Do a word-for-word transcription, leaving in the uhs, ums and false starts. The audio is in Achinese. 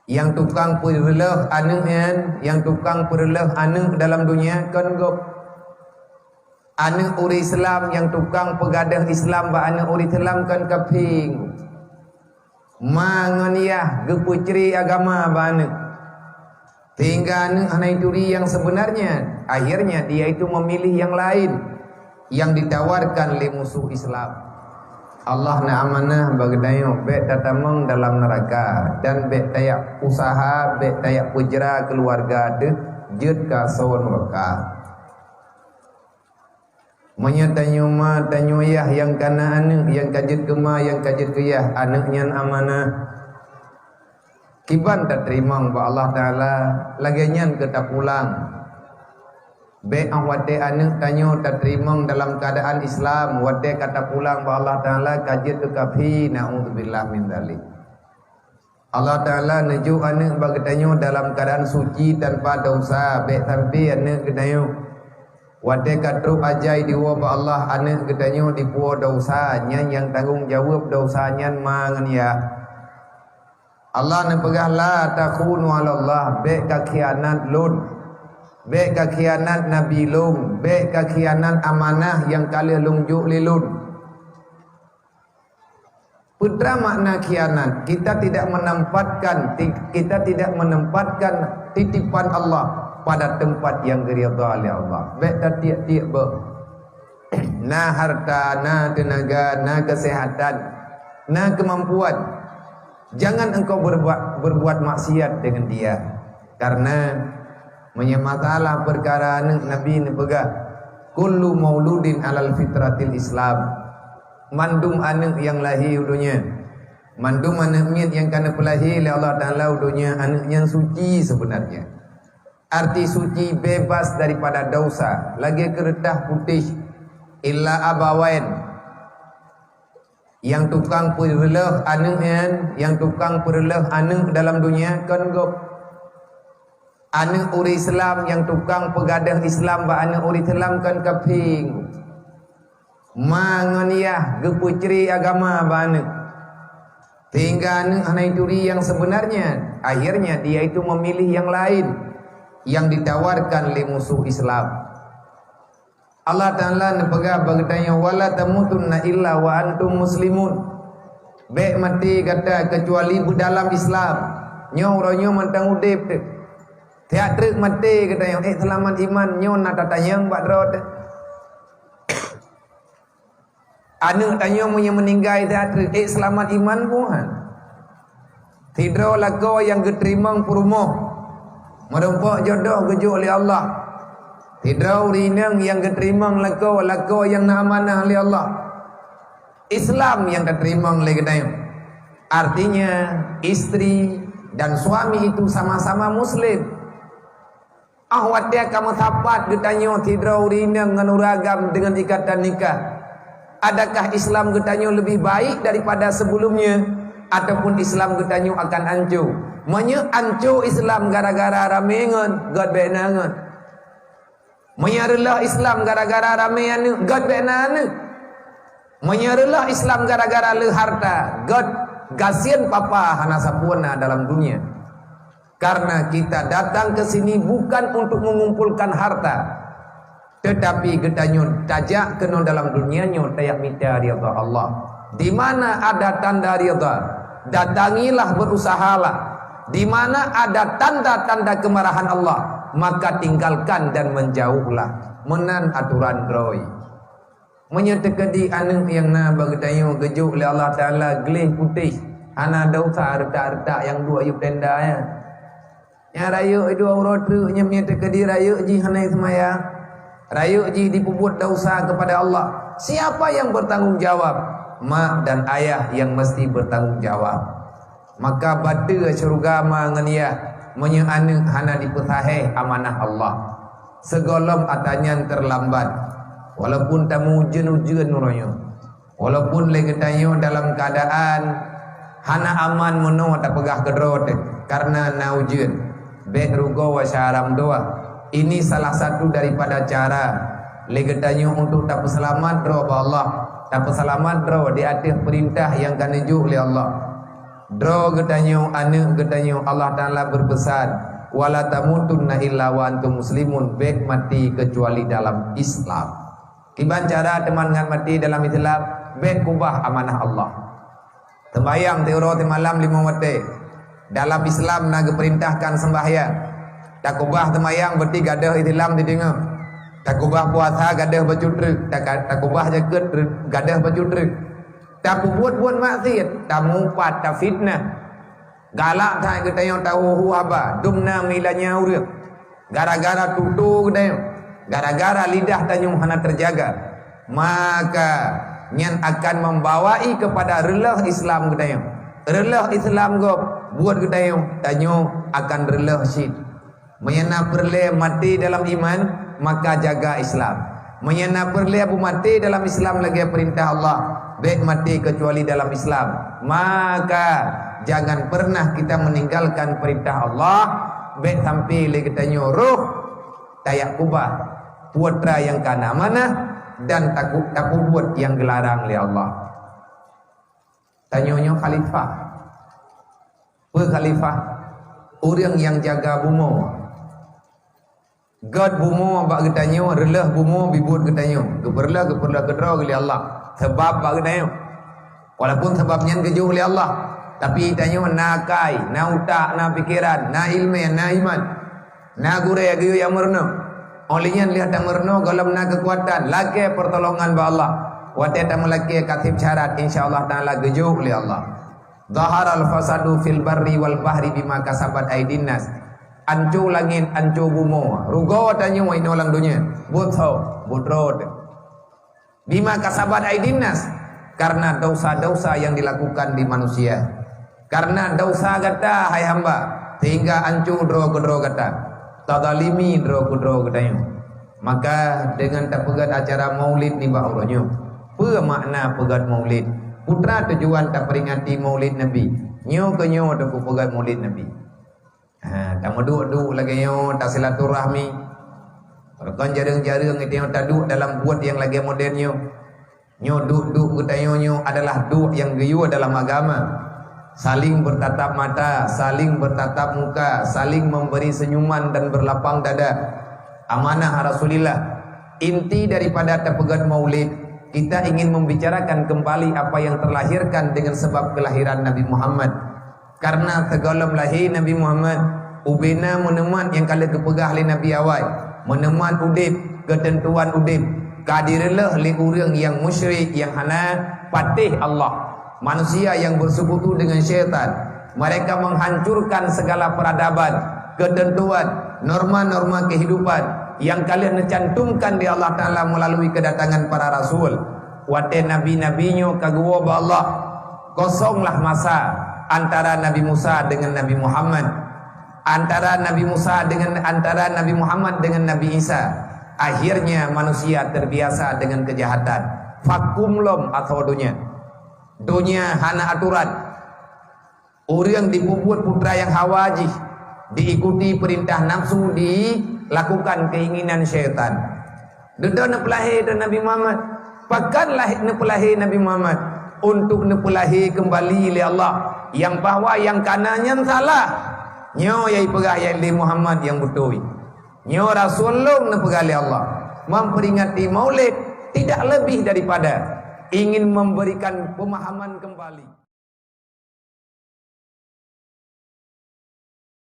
Nyang tukang peureuloh aneuëk nyan, nyang tukang peureuloh aneuëk dalam donya kon gob. Aneuëk ureuëng Islam nyang tukang peugadôh Islam bak aneuëk ureuëng Islam kon kafé. Ma ngon yah geupeucre agama bak aneuëk. Sehingga aneuëk hana jituri nyang sebenarnya. Akhirnya dia itu memilih yang lain yang ditawarkan lé musuh Islam. Allah na amanah bak geutanyoe, bék tatamong dalam neuraka dan bék tajak usaha, bék tajak peujra keuluwarga deuh jeuet keu asoe neuraka. Meunyoe tanyoe ma, tanyoe yah nyang kana aneuëk, nyang ka jeuet keu ma, nyang ka jeuet keu yah, aneuëk nyan amanah. Kiban tateurimong bak Allah Taala, lagée nyan keu tapulang. Bék óh watée aneuëk tanyoe tateurimong dalam keuadaan Islam, watée ka tapulang bak Allah Taala ka jeuet keu kafé, naudzubillah min dzalik. Allah Taala neujok aneuëk bak geutanyoe dalam keuadaan suci tanpa desya, bék sampoe aneuëk geutanyoe watée ka trok ajai diwoe bak Allah, aneuëk geutanyoe dipuwoe desya, nyan nyang tanggong jaweueb desya nyan ma ngon yah. Allah neupeugah, "La takhunu 'alallah," bék kakhianat lôn, bék kakhianat nabi lôn, bék kakhianat amanah nyang ka lheueh lôn jok lé lôn. Peue makna khianat? Kita tidak menempatkan ti-, kita tidak menempatkan titipan Allah pada tempat yang diridha oleh Allah. Bék tatiek-tiek beuh. Na harta, na teunaga, na keuseuhatan, na keumampuan. Jangan engkau berbuat, berbuat maksiat dengan dia. Karena meunyoe masalah peukara aneuëk, Nabi neupeugah, "Kullu mauludin 'alal fitratil Islam." Mandum aneuëk nyang lahé u donya, mandum aneuëk miet nyang ka neupeulahé lé Allah Taala u donya, aneuëk nyan suci sebenarnya. Arti suci, bebas daripada desya, lagée keureutah putéh, illa abawain. Nyang tukang peureuloh aneuëk nyan, nyang tukang peureuloh aneuëk dalam donya kon gob. Aneuëk ureuëng Islam nyang tukang peugadôh Islam bak aneuëk ureuëng Islam kon kafé. Ma ngon yah geupeucre agama bak aneuëk. Sehingga aneuëk hana jituri nyang sebenarnya. Akhirnya dia itu memilih yang lain yang ditawarkan lé musuh Islam. Allah Taala neupeugah bak geutanyoe, "Wala tamutunna illa wa antum muslimun." Bék maté gata keucuali beudalam Islam. Nyoe uroe nyoe mantong udeb teuh. Tiak treuk maté geutanyoe, ék seulamat iman, nyoe na tatanyong bak droe teuh. Aneuëk tanyoe meunyoe meuninggai tiak treuk, ék seulamat iman buhan. Sidroe lakoe nyang geuteurimong peurumoh, meurumpok jodoh geujok lé Allah. Sidroe ureuëng inong nyang geuteurimong lakoe, lakoe nyang na amanah lé Allah. Islam nyang tateurimong lé geutanyoe. Artinya, istri dan suami itu sama-sama muslim. Ah, watée ka meusapat geutanyoe sidroe ureuëng inong ngon ureuëng agam deungon ikatan nikah, adakah Islam geutanyoe leubeh baik daripada sebelumnya, ataupun Islam geutanyoe akan ancô? Meunyoe ancô Islam gara-gara ramé ngon, göt bék na ngon. Meunyoe reuloh Islam gara-gara ramé aneuëk, göt bék na aneuëk. Meunyoe reuloh Islam gara-gara le harta, göt gasien papa hana sapeue na dalam dunia. Karena kita datang ke sini bukan untuk mengumpulkan harta, tetapi geutanyoe tajak keunoe dalam dunia nyoe tajak mita ridha Allah. Di mana ada tanda ridha, datangilah, berusahalah. Di mana ada tanda-tanda kemarahan Allah, maka tinggalkan dan menjauhlah. Meunan aturan droe. Meunyoe teukeudi aneuëk nyang na bak geutanyoe geujok lé Allah Taala gleh putéh, hana desya reutak-reutak nyang duek yub tenda nyan. Nyang rayeuk dua uroe treuk nyan meunyoe teukeudi rayeuk jih hana seumayang, rayeuk jih jipeubuet desya keupada Allah, siapa yang bertanggung jawab? Mak dan ayah yang mesti bertanggung jawab. Maka bateu syeuruga ma ngon yah meunyoe aneuëk hana jipeusahéh amanah Allah. Sigohlom atra nyan teulambat, walaupun tameuujeuen-ujeuen uroe nyoe, walaupun lé geutanyoe dalam keuadaan hana aman meunoe tapeugah keudroe teuh kareuna na ujeuen, bék rugoe syedara meutuwah. Ini salah satu daripada cara lé geutanyoe untuk tapeuseulamat droe bak Allah, tapeuseulamat droe di ateueh peurintah nyang ka neujok lé Allah. Droe geutanyoe, aneuk geutanyoe, Allah Taala berpesan, "Wala tamutunna illa wa antum muslimun," bék maté keucuali dalam Islam. Kiban cara teuma ngat maté dalam Islam? Bék kubah amanah Allah. Sembahyang tiuroe timalam limong watée. Dalam Islam na geupeurintahkan sembahyang. Takubah sembahyang berarti gadôh Islam dideungoe. Takubah puasa gadôh bacut treuk, taka-, takubah jakeuet re-, gadôh bacut treuk. Tapeubuet-buet maksiat, tamupat, tafitnah. Galak that geutanyoe tahu-hu haba, dum na meuilanya ureuëng. Gara-gara tutoe geutanyoe, gara-gara lidah tanyoe hana teujaga, maka nyan akan membawai kepada reuloh Islam geutanyoe. Reuloh Islam gob buet geutanyoe, tanyoe akan reuloh cit. Meunyoe na peureulée maté dalam iman, maka jaga Islam. Meunyoe na peureulée beumaté dalam Islam lagée peurintah Allah, bék maté keucuali dalam Islam. Maka jangan pernah kita meninggalkan perintah Allah. Bék sampai lé geutanyoe roh tayak kubah putra nyang kana amanah dan taku-, tapeubuet nyang geularang lé Allah. Tanyoe nyoe khalifah. Peue khalifah? Ureuëng nyang jaga bumoe. Gét bumoe bak geutanyoe, reuloh bumoe bibuet geutanyoe. Geupeureuloh, geupeureuloh keudroe lé Allah. Sabab bak geutanyoe. Walaupun sabab nyan geujok lé Allah, tapi tanyoe na akai, na utak, na pikeran, na iéleumé, na iman, na gurée geuyue nyang meurunoe. Óh lheueh nyan lheueh tameurunoe gohlom na keukuatan, lakée peurtolongan bak Allah. Watée tameulakée ka seb syarat, insya Allah Taala geujok lé Allah. Zaharal fasadu fil barri wal bahri bima kasabat aidin nas. Anco langét, anco bumoe. Rugoe tanyoe inoe lam donya. Buet soe? Buet droe teuh. Bima kasabat aidin nas, karena dosa-dosa yang dilakukan di manusia. Karena dosa gata, hai hamba, sehingga anco droe keudroe gata. Tazalimi droe keudroe geutanyoe. Maka deungon tapeugét acara maulid nibak uroe nyoe. Peue makna peugét maulid? Peue teuma tujuan taperingati maulid Nabi? Nyoe keuh nyoe teuh kupeugét maulid Nabi. Ha, tameuduek-duek lagée nyoe, tasilaturahmi. Reukon jareueng-jareueng geutanyoe taduek dalam buet nyang lagée model nyoe. Nyoe duek-duek geutanyoe nyoe adalah duek nyang geuyue dalam agama. Saling bertatap mata, saling bertatap muka, saling memberi senyuman dan berlapang dada. Amanah Rasulullah. Inti daripada tapeugét maulid, kita ingin membicarakan kembali apa yang terlahirkan dengan sebab kelahiran Nabi Muhammad. Karena sigohlom lahé Nabi Muhammad, ubena meuneumat nyang ka lheueh geupeugah lé nabi awai, meuneumat udeb, keuteuntuan udeb, ka direuloh lé ureuëng nyang musyrik nyang hana patéh Allah, manusia yang bersekutu dengan syaitan. Mereka menghancurkan segala peradaban, keuteuntuan, norma-norma kehidupan nyang ka lheueh neucantumkan lé Allah Taala meulalu keudatangan para rasul. Watée nabi-nabi nyoe ka geuwoe bak Allah, kosonglah masa antara Nabi Musa dengan Nabi Muhammad, antara Nabi Musa dengan, antara Nabi Muhammad dengan Nabi Isa. Akhirnya manusia terbiasa dengan kejahatan. Vakum lom atau donya. Donya hana aturan. Ureuëng jipeubuet peue nyang hawa jih, diikuti peurintah nafsu, dilakukan keinginan syaitan. Dudoe neupeulahé teuh Nabi Muhammad. Pakon lahé neupeulahé Nabi Muhammad? Untuk neupeulahé keumbali lé Allah, nyang bahwa nyang kana nyan salah. Nyoe nyang jipeugah lé Muhammad nyang beutôi. Nyoe rasul lôn neupeugah lé Allah. Memperingati Maulid tidak lebih daripada ingin memberikan pemahaman kembali.